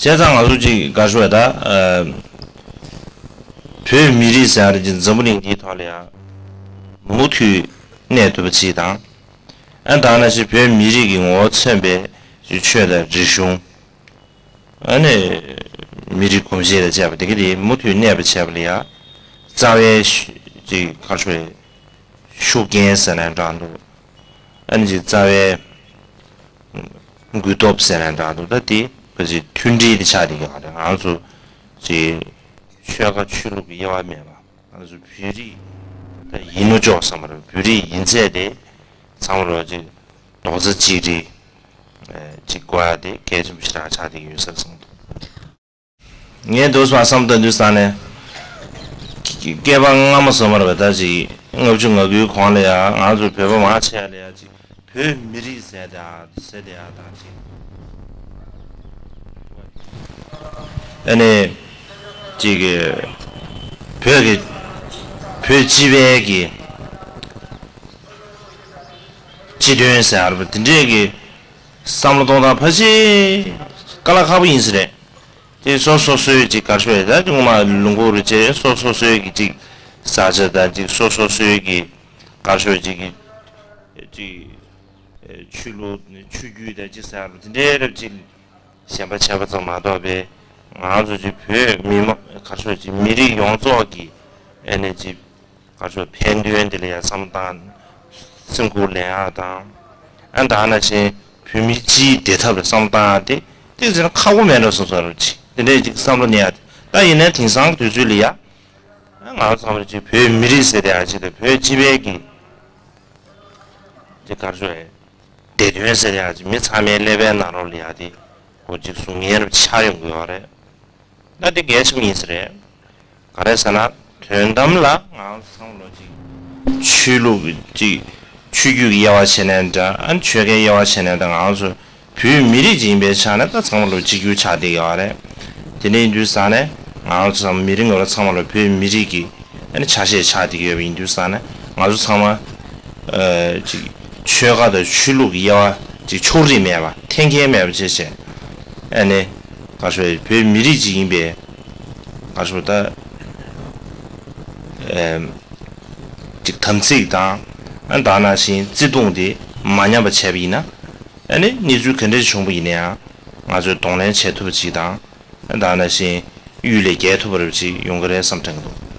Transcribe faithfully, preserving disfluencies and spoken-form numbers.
བྱས་ཙང་ང་ཚོ་ཅིག་ག་རེ་ཞུ་དགོས་རེད་ད། ཨ། བོད་མི་རིགས་ཟེར་ཡ་དེ་ཅིག་འཛམ་བུ་གླིང་འདིའི་ཐོག་ལ་ཡ་མུ་མཐུད་གནས་ཐུབ་པ་ཅིག་དང་། ཨ། ད་ནང་བཞིན་བོད་མི་རིགས་ཀྱི་ངོ་བོ་མཚོན་པའི་ཅིག་ཆོས་དང་རིག་གཞུང་། ཨ་ནི་མི་རིགས་གོམས་གཤིས་དང་བཅས་པ་དེ་ག་དེ་མུ་མཐུད་གནས་པ་བྱས་པ་ལ་ཡ་རྩ་བའི་ཤུ་ཅིག་ག་རེ་ཞུ་དགོས་རེད། ཤུགས་རྐྱེན་ཟེར་ན་འདྲ་འདུག་ཨ་ནི་ཅིག་རྩ་བའི་འགུལ་སྟོབས་ཟེར་ན་འདྲ་འདུག་ད་དེ་ཕལ་ཆེར་མཐུན་སྒྲིལ་དེ་ཆགས་བསྡད་ཡོད་རེད། ང་ཚོ་ཅིག་ཆོལ་ཁ་ཆོས་ལུགས་ཀྱི་དབྱེ་བ་མེད་པ། ང་ཚོ་བོད་རིགས་ད་ཡིན་ནོ་ཅོག་བསམ་པ་རེད། བོད་རིགས་ཡིན་ཚད་དེ་ཚང་མ་ལོ་ཅིག་རྡོག་རྩ་གཅིག་སྒྲིལ་ཅིག་དགོས་ཡ་དེ་གལ་ཆེན་པོ་ཞེ་དྲག་ཆགས་བསྡད་ཡོད་ས་བསམ་འདུག་ངས་འདུག་སེ་བསམ་བཏང་དུས་ཙང་ནས། སྐྱེས་པ་སྔ་མ་བཟོ་མ་རེད་པ། ད་ཅིག་ལྔ་བཅུ་ང་དགུའི་གོང་ལ་ཡ་ང་ཚོ་བོད་པ་མང་ཆེ་བ་ལ་ཡ་ཅིག་བོད་མི་རིགས་ཟེར་དེ་ཨ་ཟེར་དེ་ཨ་དང་ཅིག་ཨ་ནི་ཅིག་བོད་ཀྱི་བོད་སྤྱི་པའི་གི་སྤྱི་དོན་ཟེར་ཨ་རེད་པ། དེ་འདྲས་ཀྱི་བསམ་བློ་གཏོང་སྟངས་ཕལ་ཆེར་དཀའ་ལས་ཁག་པོ་ཡིན་ས་རེད། དེ་སོ་སོ་སོའི་ཅིག་ག་རེ་ཞུ་དགོས་རེད་ད། སྔོན་མ་ལུང་ཁུག་རུ་བྱས་སོ་སོ་སོའི་གི་ཅིག་ས་ཆ་དང་ཅིག་སོ་སོ་སོའི་གི་ག་རེ་ཞུ་དགོས་ཅིག་གི་ཅིག་ཆོས་ལུགས་ཆོས་བརྒྱུད་དང་ཅིག་ཟེར་རུ་དེ་འདྲའི་རབ་ཅིག་ཞེན་པ་བྱས་པ་ཙམ་མ་གཏོགས་པའི་ང་ཚོ་ཅིག་བོད་མི་མང་ག་རེ་ཞུ་དགོས་ཅིག་མི་རིགས་ཡོངས་རྫོགས་ཀྱི་ཨ་ནི་ཅིག་ག་རེ་ཞུ་ཕན་དོན་དེ་ལ་ཡ་བསམ་བཏང་སེམས་ཁུར་ལེན་ཡ་དང་། ཨ་ད་ནང་བཞིན་བོད་མི་སྤྱིའི་བདེ་ཐབས་ལ་བསམ་བཏང་ཡ་དེ་ཏོག་ཙམ་ཁག་པོ་མེད་འགྲོ་སོང་ས་རུ་ཅིག་དེ་འདྲས་ཅིག་བསམ་བློ་ནས་ཡ་དེ་ད་ཡིན་ནའི་དེང་སང་དུས་ཚོད་ལ་ཡ་ང་ཚོ་ཚང་མ་ཅིག་བོད་མི་རིགས་ཟེར་དེ་ཡ་ཅིག་དང་བོད་སྤྱི་པའི་གི་ཅིག་ག་རེ་ཞུ་དགོས་བདེ་དོན་ཟེར་དེ་ཡ་ཅིག་མི་ཚང་མའི་ཀླད་པའི་ནང་ལོགས་ལ་ཡ་དེ་གོ་ཅིག་གསུང་མཁན་རབ་ཆགས་ཡོང་གི་ཡོད་རེད། ད་དེ་གལ་ཆེན་པོ་ཡིན་ས་རེད། ག་རེ་ཟེར་ན་དོན་དམ་ལ་ང་ཚོ་ཚང་མ་ལོ་ཅིག་ཆོས་ལུགས་ཅིག་ཆོས་བརྒྱུད་ཀྱི་དབྱེ་བ་ཕྱེ་ནའི་འདྲ་ཨ་ནི་ཆོལ་ཁའི་དབྱེ་བ་ཕྱེ་ནའི་འདྲ་ང་ཚོ་བོད་མི་རིགས་ཅིག་ཡིན་པའི་ཆ་ནས་ད་ཚང་མ་ལོ་གཅིག་གྱུར་ཆགས་བསྡད་ཡོད་རེད། དེ་འདྲ་ཡིན་དུས་ཙང་ནས་ང་ཚོ་ཚང་མ་མི་རིགས་ངོ་ལ་ཚང་མ་ལོ་བོད་མི་རིགས་ཀྱི་ཨ་ནི་ཆ་ཤས་ཆགས་བསྡད་ཡོད་པ་ཡིན་དུས་ཙང་ནས་ང་ཚོ་ཚང་མ་ཨ་ཅིག་ཆོལ་ཁ་དང་ཆོས་ལུགས་ཀྱི་དབྱེ་བ་ཅིག་ཕྱོགས་རིས་མེད་པ་འཐེན་འཁྱེར་མེད་པ་བྱས་བྱས་ཨ་ནི་ག་རེ་ཞུ་བོད་མི་རིགས་ཅིག་ཡིན་པའི་ག་རེ་ཞུ་ད་ཨེམ་ཅིག་དམ་ཚིག་དང་ཨ་ད་ནང་བཞིན་བརྩེ་དུང་དེ་མ་ཉམས་པ་བྱས་པ་ཡིན་ན་ཨ་ནི་གནས་ཚུལ་ག་འདྲ་བྱུང་བ་ཡིན་ན་ཡང་ང་ཚོས་གདོང་ལེན་བྱེད་ཐུབ་པ་ཅིག་དང་ཨ་ད་ནང་བཞིན་གཡུལ་ལས་རྒྱལ་ཐུབ་པ་རེ་ཅིག་ཡོང་གི་རེད་བསམ་དྲན་གྱི་འདུག